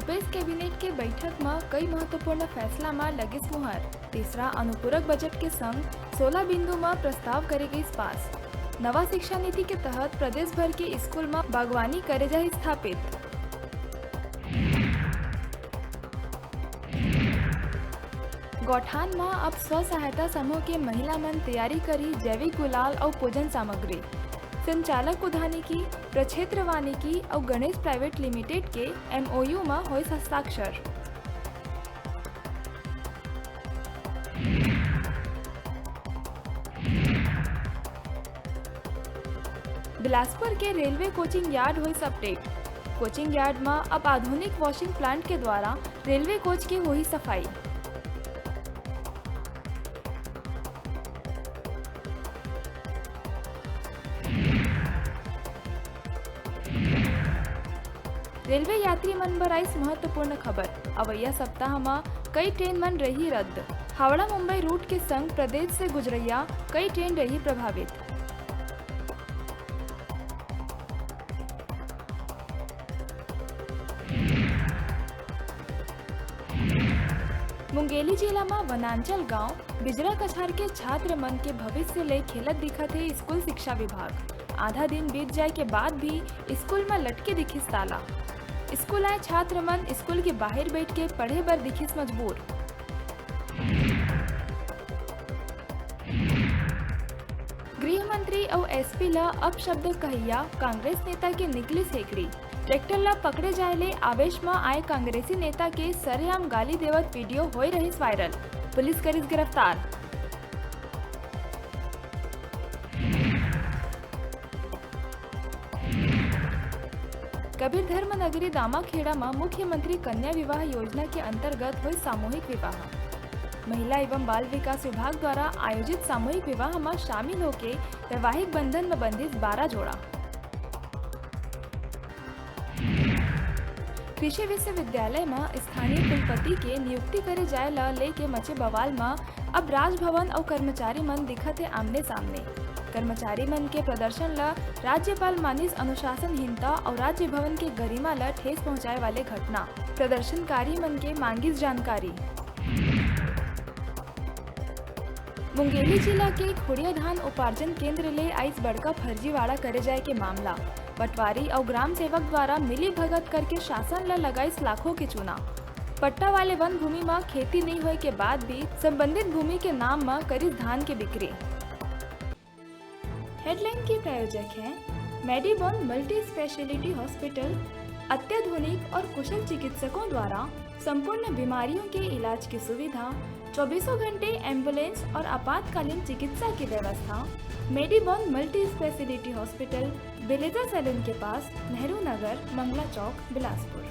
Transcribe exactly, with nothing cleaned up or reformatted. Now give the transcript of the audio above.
Bhupesh cabinet के बैठक म कई महत्वपूर्ण फैसला म लगिस मुहर। तीसरा अनुपूरक बजट के संग सोलह बिंदु म प्रस्ताव करे गइस पास। नवा शिक्षा नीति के तहत प्रदेश भर के स्कूल म बागवानी करे जाही स्थापित। गौठान म अब स्व सहायता समूह के महिला मन तैयारी करही जैविक गुलाल अउ पूजन सामग्री। संचालक उद्यानिकी, प्रक्षेत्र वानिकी अउ गणेश प्राइवेट लिमिटेड के एमओयू म होइस हस्ताक्षर। बिलासपुर के रेलवे कोचिंग यार्ड होइस अपडेट। कोचिंग यार्ड म अब आधुनिक वॉशिंग प्लांट के द्वारा रेलवे कोच के होही सफाई। रेलवे यात्री मन बर आइस महत्वपूर्ण खबर। अवइया सप्ताह म कई ट्रेन मन रही रद्द। हावड़ा मुंबई रूट के संग प्रदेश से गुजरइया कई ट्रेन रही प्रभावित। मुंगेली जिला म वनांचल गांव बिजरा कछार के छात्र मन के भविष्य ले खेलत दिखत हे स्कूल शिक्षा विभाग। आधा दिन बीत जाए के बाद भी स्कूल म लटके दिखिस ताला। स्कूल आए छात्र मन स्कूल के बाहिर बैठ के पढ़े बर दिखिस मजबूर। गृह मंत्री अउ एसपी ल अपशब्द कहइया कांग्रेस नेता के निकलिस हेकड़ी। ट्रैक्टर ल पकड़े जाए ले आवेश म आए कांग्रेसी नेता के सरेआम गाली देवत वीडियो होए रहिस वायरल, पुलिस करिस गिरफ्तार। कबीर धर्म नगरी दामाखेड़ा म मुख्यमंत्री कन्या विवाह योजना के अंतर्गत होए सामूहिक विवाह। महिला एवं बाल विकास विभाग द्वारा आयोजित सामूहिक विवाह म शामिल होके वैवाहिक बंधन म बंधिस बारह जोड़ा। कृषि विश्वविद्यालय म स्थानीय कुलपति के नियुक्ति करे जाए ल लेके मचे बवाल म अब राजभवन अउ कर्मचारी मन दिखत हे आमने सामने। कर्मचारी मन के प्रदर्शन ल राज्यपाल मानिस अनुशासनहीनता अउ राज्य भवन के गरिमा ल ठेस पहुंचाए वाले घटना। प्रदर्शनकारी मन के मांगिस जानकारी। मुंगेली जिला के खुड़िया धान उपार्जन केंद्र ले आइस बड़का फर्जीवाड़ा करे जाए के मामला। पटवारी अउ ग्राम सेवक द्वारा मिली भगत करके शासन ल लगाइस लाखों के चूना। पट्टा वाले वन भूमि म खेती नइ होए के बाद भी संबंधित भूमि के नाम म करिस धान के बिक्री। हेडलाइन के प्रायोजक हैं मेडीबॉन मल्टी स्पेशलिटी हॉस्पिटल, अत्याधुनिक और कुशल चिकित्सकों द्वारा संपूर्ण बीमारियों के इलाज की सुविधा, चौबीसों घंटे एम्बुलेंस और आपातकालीन चिकित्सा की व्यवस्था। मेडीबॉन मल्टी स्पेशलिटी हॉस्पिटल, बिलेजा सैलून के पास, नेहरू नगर, मंगला चौक, बिलासपुर।